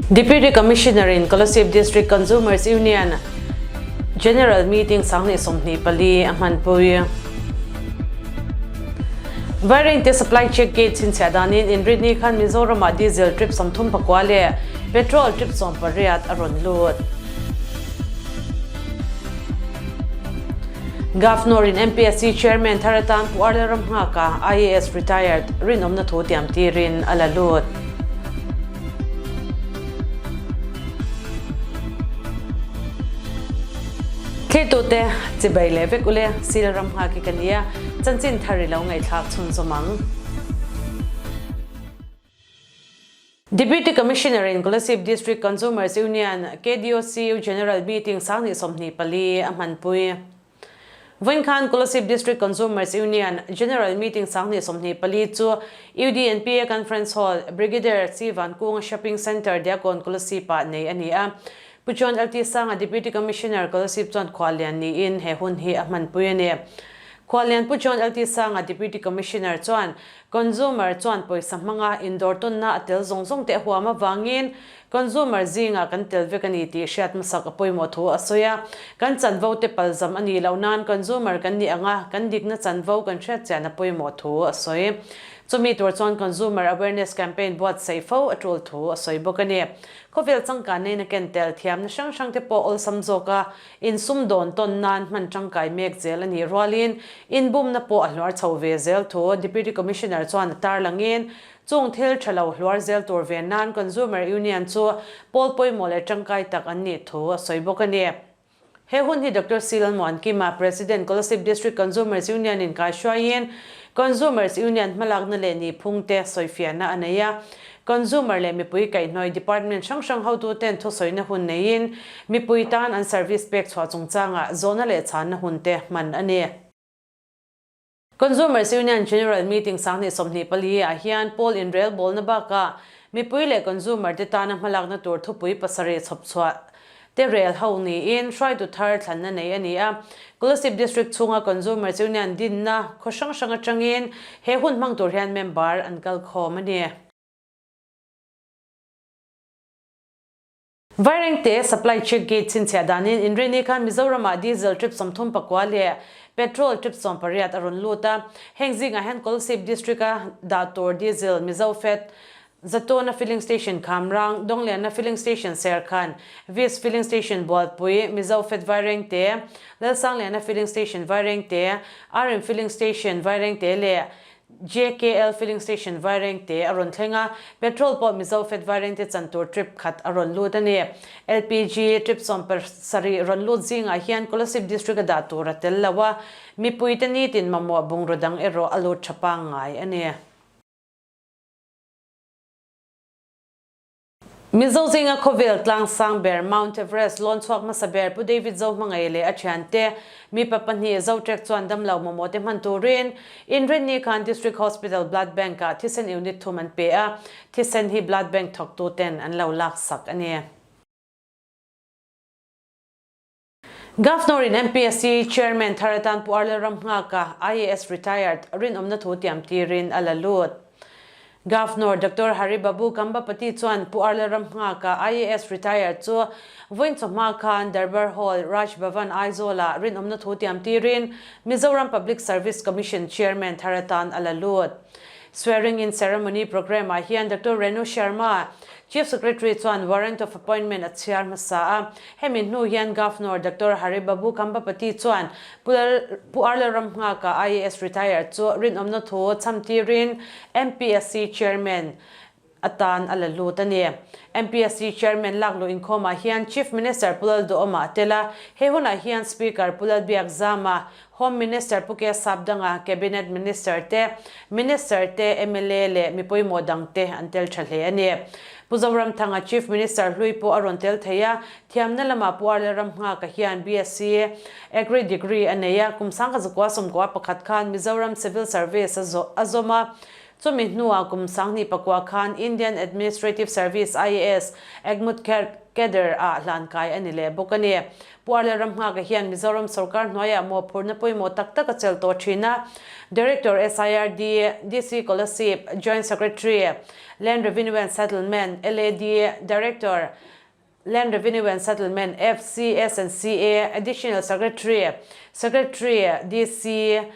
Deputy Commissioner in Kolasib District Consumers Union General Meeting 2024 a hmanpui. Vairengte Supply Check Gate chhinchhiah danin inrinni khan Mizoramah Diesel trip 39 leh Petrol trip 18 a rawn lut. Governor in MPSC Chairman thar atan Pu Arle Ramnghaka, IAS Retired, rinawmna thu tiam tirin a la lut. Thlirtute chibai leh vek ule, Sil Ramnghaki ka nia, chanchin thar i lo ngaihthlak chhunzawm ang. Deputy Commissioner in Kolasib District Consumers Union, KDOCU, General Meeting 2024 a hmanpui. Vawiin khan Kolasib District Consumers Union General Meeting 2024 chu UDNPA Conference Hall, Brigadier C Vankunga Shopping Centre, Diakon, Kolasib-ah nei a ni a. Pu John LT Sanga Deputy Commissioner Kolasib chuan khuallian niin he hun hi a hmanpui a ni. Khuallian Pu John LT Sanga Deputy Commissioner chuan Consumer chuan pawisa hmanga indawr tawnna a tel zawng zawng te a huam avangin consumer zingah kan tel vek a ni tih hriat hmasak a pawimawh thu a sawi a. Kan chanvo te palzam a nih loh nan consumer kan nih anga kan dikna chanvo kan hriat chian a pawimawh thu a sawi. Chumi tur chuan consumer awareness campaign buatsaih fo a tul thu a sawi bawk a ni. Khawvel changkan nena ken tel thiamna hrang hrang te pawh awlsam zawka Insumdawn tawn nan hman tangkai mek zel a nih rualin inbumna pawh a hluar chho ve zel thu Deputy Commissioner chuan a tarlangin chung thil tha lo hluar zel tur ve nan Consumer Union chu pawl pawimawh leh tangkai tak an nih thu a sawi bawk a ni. He hun hi Doctor Silan Muankima, President, Kolasib District Consumers Union in kaihruaiin Consumers Union hmalakna leh nihphungte sawifiahna a nei a. Consumer leh mipui kaihhnawih department hrang hrang hotuten thusawina hun neiin mipui tan an service pek chhuah chungchangah zawhna leh chhanna hun te hman a ni. Consumers Union General Meeting 2024 ah hian pawl inrelbawlna bakah mipui leh consumer te tana hmalakna tur thupui pasarih chhawpchhuah te rel ho niin hruaitu thar thlanna nei a ni a. Kolasib District chhunga Consumers Union dinna khaw hrang hrang atangin he hun hmang tur hian member an kal khawm a ni. Vairengte Supply Check Gate chhinchhiah danin Inrinni khan Mizoramah Diesel trip 39 leh Petrol trip 18 a rawn lut a. Heng zingah hian Kolasib District-a dah tur Diesel Mizofet Zatawna Filling Station Khamrang, Dawnglianna Filling Station Serkhan, Vis Filling Station Bualpui, Mizo Fet Vairengte, Lalsanglianna Filling Station Vairengte, RM Filling Station Vairengte leh JKL Filling Station Vairengte a rawn thleng a, petrol pawh Mizo Fet Vairengte chan tur trip khat a rawn lut a ni. LPG trip 17 rawn lut zingah hian Kolasib District a dah tur a tel lo a, mipuite nitin mamawh bungraw dang erawh a lut tha pangngai a ni. Mizo zinga khawvel tlang sang ber Mount Everest lawn chhuak hmasa ber Pu David Zohmangaih leh a thiante mipa pahnih Zotrek chuan damlo mamawh te hman turin Inrinni khan District Hospital Blood Bank ah thisen unit thum an pe a, thisen hi Blood Bank thawktu ten an lo laksak a ni. Governor in MPSC Chairman thar atan Pu Arlel Ramnghaka, IAS Retired, rinawmna thu tiam tirin a la lut. Governor Doctor Hari Babu Kambapati chuan Pu Arlel Ramnghaka, IAS Retired chu vawiin chawhma khan Darbar Hall, Raj Bhavan, Aizawl-ah rinawmna thu tiam tirin Mizoram Public Service Commission Chairman thar atan a la lut. Swearing in ceremony programme ah hian Doctor Renu Sharma, Chief Secretary chuan warrant of appointment a chhiar hmasa a. Hemi hnu hian Governor Doctor Hari Babu Kambapati chuan Pu Arlel Ramnghaka IAS retired chu rinawmna thu chham tirin MPSC Chairman atan a la lut a ni. MPSC Chairman lak luh inkhawmah hian Chief Minister Pu Lalduhawma a tel a, he hunah hian Speaker Pu Lalbiakzama, Home Minister Pu K Sapdanga, Cabinet Minister te, Minister te, mla leh mi pawimawh dang te an tel tha hle a ni. Pu Zoramthanga Chief Minister hlui pawh a rawn tel thei a, thiamna lamah Pu Arle Ramnghaka hian BSc Agri Degree a nei a, kum 1991 khan Mizoram Civil Service a zawm a. Chumi hnuah kum 2009 khan Indian Administrative Service, IAS, Agmut Cadre ah hlankai a ni leh bawk a ni. Pu Arlel Ramnghaka hian Mizoram sorkar hnuaiah mawhphurhna pawimawh tak tak a chelh tawh thin a. Director SIRD, DC Kolasib, Joint Secretary, Land Revenue and Settlement, LAD, Director, Land Revenue and Settlement, FCS and CA, Additional Secretary, Secretary, DC,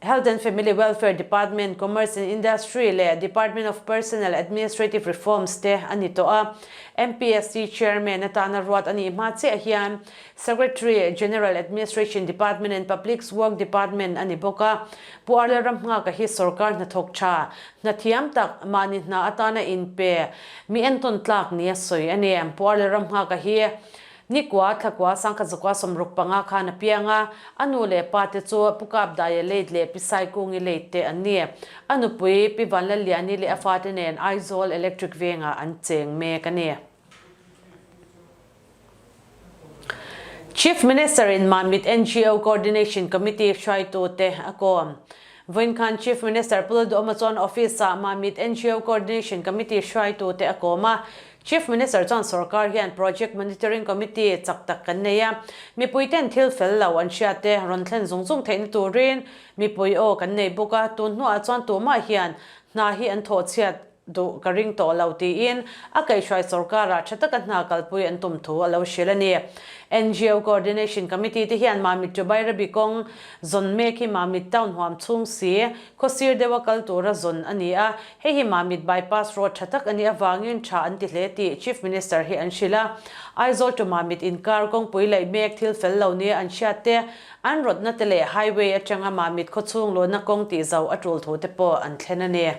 Health and Family Welfare Department, Commerce and Industry leh Department of Personnel Administrative Reforms te a ni tawh a. MPSC Chairman atana ruat a nih hma chiah hian Secretary, General Administration Department and Public Work Department a ni bawk a. Pu Arlel Ramnghaka hi sorkar hnathawk tha, hna thiam tak, mahni hna atana inpe, mi entawn tlak nia sawi a ni. Pu Arlel Ramnghaka hi Nikua, Thlakua, Sangkhat Zakua 65 khan a piang a, a nu leh pa te chu Pu Kapdaia late leh Pi Saikungi late te an ni. A nupui Pi Vanlalliani leh a fate nen Aizawl Electric Vengah an cheng mek a ni. Chief Minister in Mamit NGO Coordination Committee hruaitu te a kawm. Vawiin khan Chief Minister Pu Lalduhawma chuan office ah Mamit NGO Coordination Committee hruaitu te a kawm a, Chief Minister chuan sorkar hian Project Monitoring Committee chak tak kan nei a, mipui ten thil fel lo an hriat te rawn thlen zung zung theihna turin mipui aw kan nei bawk a, tun hnuah chuan tumah hian hna hi an thawh chhiat duh ka ring tawh lo tiin a kaihhruai sorkarah tha taka hna kalpui an tum thu a lo hrilh a ni. NGO Coordination Committee te hian Mamit to Bairabi kawng zawn mek hi Mamit town huam chhung si Khawsir deuha kal tura zawn a ni a, hei hi Mamit bypass road tha tak a nih avangin tha an ti hle tih Chief Minister hi an hrilh a. Aizawl to Mamit inkar kawngpui laih mek thil fel lo nia an hriat te, an rawtna te leh highway atanga Mamit khawchhung luhna kawng tih zauh a tul thu te pawh an thlen a ni.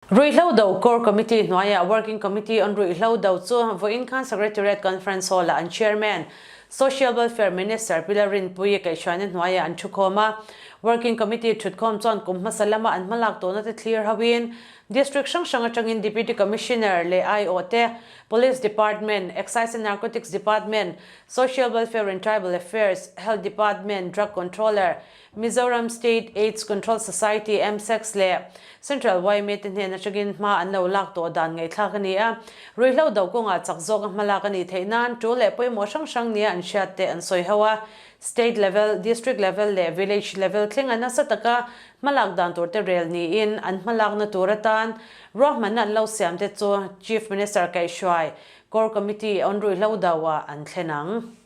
Ruihhlo Do Core Committee hnuaiah Working Committee on Ruihhlo Do chu vawiin khan Secretariat Conference Hall-ah an Chairman, Social Welfare Minister Pi Lalrinpuii kaihhruaina hnuaiah an thukhawm a. Working Committee thutkhawm chuan kum hmasa lama an hmalak tawhna te thlir hoin District hrang hrang atangin Deputy Commissioner leh aiawh te, Police Department, Excise and Narcotics Department, Social Welfare and Tribal Affairs, Health Department, Drug Controller, Mizoram State Aids Control Society, MSACS, leh Central yma te hnen atangin hma an lo lak tawh dan ngaihthlak a ni a. Ruihhlo do kawngah chak zawka hma lak a nih theih nan tul leh pawimawh hrang hrang nia an hriat te an sawi ho a. State level, District level leh Village level thlenga nasa taka hma lak dan tur te rel niin an hma lakna tur atan ruahmanna an lo siam te chu Chief Minister kaihhruai Core Committee on Ruihhlo do ah an thlen ang.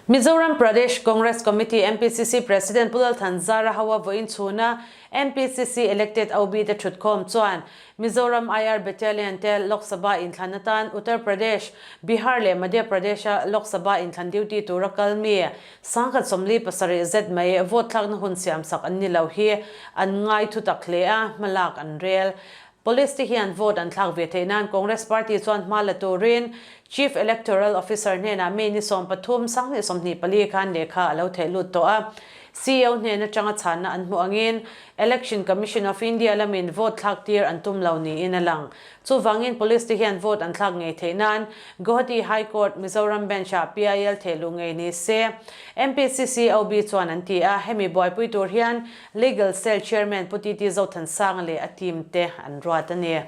Mizoram Pradesh Congress Committee, MPCC, President Pu Lalthanzara Hawa vawiin chhuna MPCC elected OB te thutkhawm chuan Mizoram IR Battalion te Lok Sabha inthlan atan Uttar Pradesh, Bihar leh Madhya Pradesh-a Lok Sabha inthlan duty tura kal mi 747 zet mai vote thlakna hun siamsak an ni lo hi an ngai thutak hle a, hmalak an rel. Police te hian vote an thlak ve theih nan Congress party chuan hma la turin Chief Electoral Officer hnenah May ni 13, 2024 khan lehkha a lo theh lut tawh a. CEO hnen atanga chhanna an hmuh angin Election Commission of India lamin vote thlak tir an tum lo niin a lang. Chuvangin Police te hian vote an thlak ngei theih nan Guwahati High Court Mizoram Bench-ah PIL theh luh ngei ni se MPCC OB chuan an ti a, hemi buaipui tur hian Legal Cell Chairman Pu TT Zothansanga leh a team te an ruat a ni.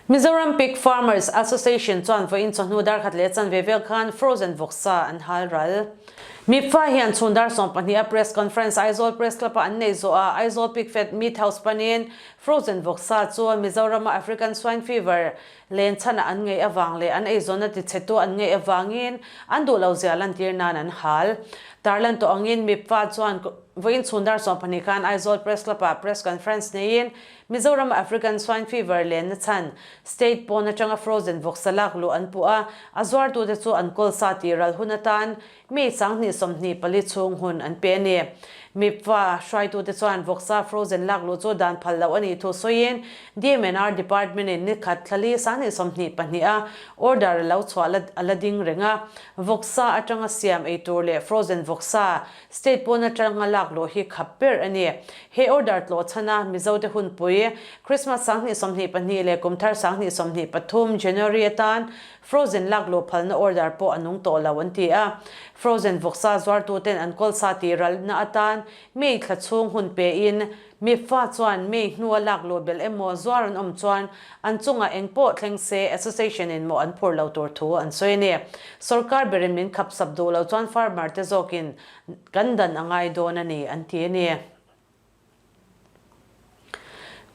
Mizoram Pig Farmers Association chuan vawiin chawhnu darkhat leh chanve vel khan frozen vawksa an hal ral. Mipfa hian chhun dar 12 a press conference Aizawl Press Club-a an nei zawh a, Aizawl Pig Fed Meat House panin frozen vawksa chu Mizorama African Swine Fever Len chhan an ngaih avang leh an eizawnna tichhetu an ngaih avangin an duh lo zia lantir nan an hal. Tarlan tawh angin Mipfa chuan vawiin chhun dar 12 khan Aizawl Press Club-ah press conference neiin Mizoram African Swine Fever lenna chhan state pawn atanga frozen vawksa lak luh an puh a, a zuartute chu an kawl sa tih ral hun atan Mi 2024 chhung hun an pe a ni. Mipfa hruaitute chuan vawksa frozen lak luh chu dan phal loh a nih thu sawiin DMNR Department in nikhat thlali 2022 a order a lo chhuah la a la ding reng a. Vawksa atanga siam ei tur leh frozen vawksa state pawn atanga lak luh hi khap ber a ni. He order tlawh chhana Mizote hunpui Christmas 2022 leh Kumthar 2023 January atan. Frozen lakluh phalna order pawh a nung tawh lo an ti a. Frozen vawksa zuartuten an kawlsa tih ralna atan May thla chhung hun pein Mipfa chuan May hnua lakluh belh emaw zuar an awm chuan an chungah eng pawh thleng se Association in mawh an phur lo tur thu an sawi a ni. Sorkar berin min khap sap duh lo chuan farmer te zawkin kan dan a ngai dawn a ni an ti a ni.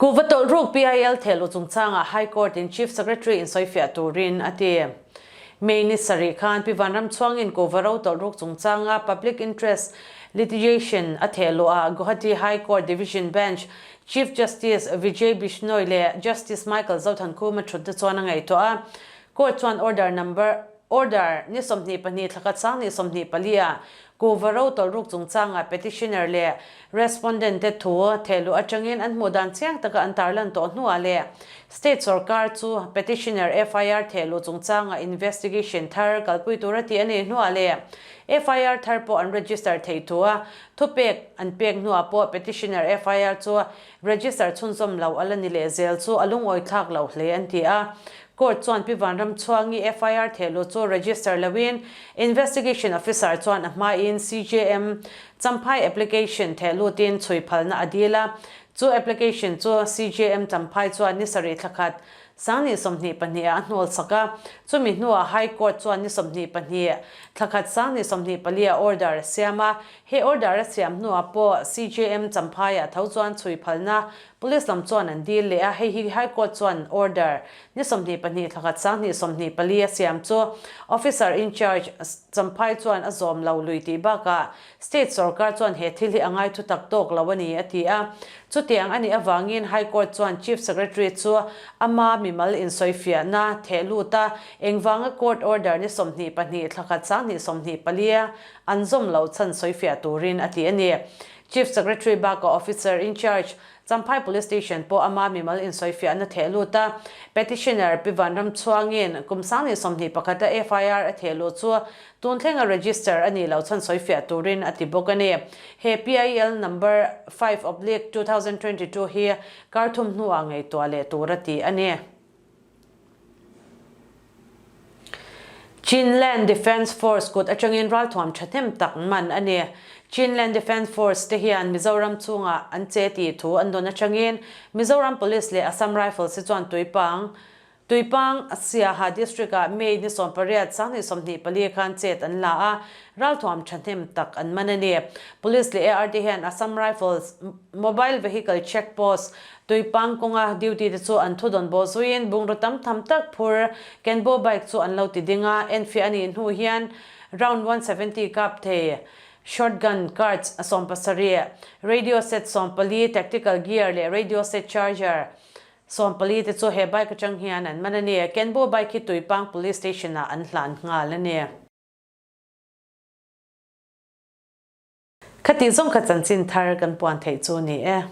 Kuhva tawlh ruk PIL thehluh chungchangah High Court in Chief Secretary in sawifiah turin a ti. May ni sarih khan Pi Vanramchhuangin kuhva ro tawlh ruk chungchanga Public Interest Litigation a thehluhah Guwahati High Court Division Bench Chief Justice Vijay Bishnoi leh Justice Michael Zothankhuma thutna chuan a ngaihtuah a. Court chuan Order Number Order ni 22 thlakhat sang ni 24 ah Kuhva ro tawlh ruk chungchangah petitioner leh respondent te thu thehluh atangin an hmuh dan chiang taka an tarlan tawh hnuah leh state sorkar chu petitioner FIR thehluh chungchangah investigation thar kalpui tura tih a nih hnuah leh FIR thar pawh an register theih thu a thupek an pek hnuah pawh petitioner FIR chu Register chhunzawm lo a la ni leh zel chu a lungawi thlak lo hle an ti a. Court chuan Pi Vanramchhuangi FIR thehluh chu register loin Investigation Officer chuan a hmain CJM Champhai application thehlutin chhui phalna a dil a. Chu application chu CJM Champhai chuan ni sarih thla khat Sangni 22 ah a hnawl sak a, chumi hnuah High Court chuan ni 22 thla khat Sangni 24 ah order a siam a. He order a siam hnuah pawh CJM Champhai ah tho chuan chhui phalna Police lam chuan an dil leh a, hei hi High Court chuan order ni 22 thla khat Sangni 24 a siam chu Officer in Charge Champhai chuan a zawm lo lui tih bakah State sorkar chuan he thil hi a ngai thu tak tawk lo a ni, a ti a. Chutiang a nih avangin High Court chuan Chief Secretary chu ama mimal insawifiahna theh lut a, engvanga court order ni 22 thla khat 24 a an zawm loh chhan sawifiah turin a ti a ni. Chief Secretary bakah Officer in Charge Champhai Police Station pawh ama mimal insawifiahna theh lut a, Petitioner Pi Vanramchhuangin kum 2021 a FIR a theh luh chu tun thlenga register a nih loh chhan sawifiah turin a ti bawk a ni. He PIL number 5/2022 hi kar thum hnuah ngaihtuah leh tur a ti a ni. Chinland Defence Force kut atangin ralthuam thahnem tak man a ni. Chinland Defence Force te hian Mizoram chhungah an che tih thu an dawn atangin Mizoram Police leh Assam Rifles te chuan Tuipang Tuipang Siaha District ah May ni 18 2024 khan chet an la a, ralthuam thahnem tak an man a ni. Police leh AR te hian Assam Rifles Mobile Vehicle Check Post Tuipang kawnga duty te chu an thudawn bawh zuiin bungraw tam tham tak phur Kenbo bike chu an lo ti ding a, enfiah a nih hnu hian round 170 kap thei, shotgun carts 17, radio set 14, tactical gear leh radio set charger 14 te chu he bike atang hian an man a ni. Kenbo bike hi Tuipang Police Station ah an hlan nghal a ni. Khati zawng kha chanchin thar kan puan theih chu ni e.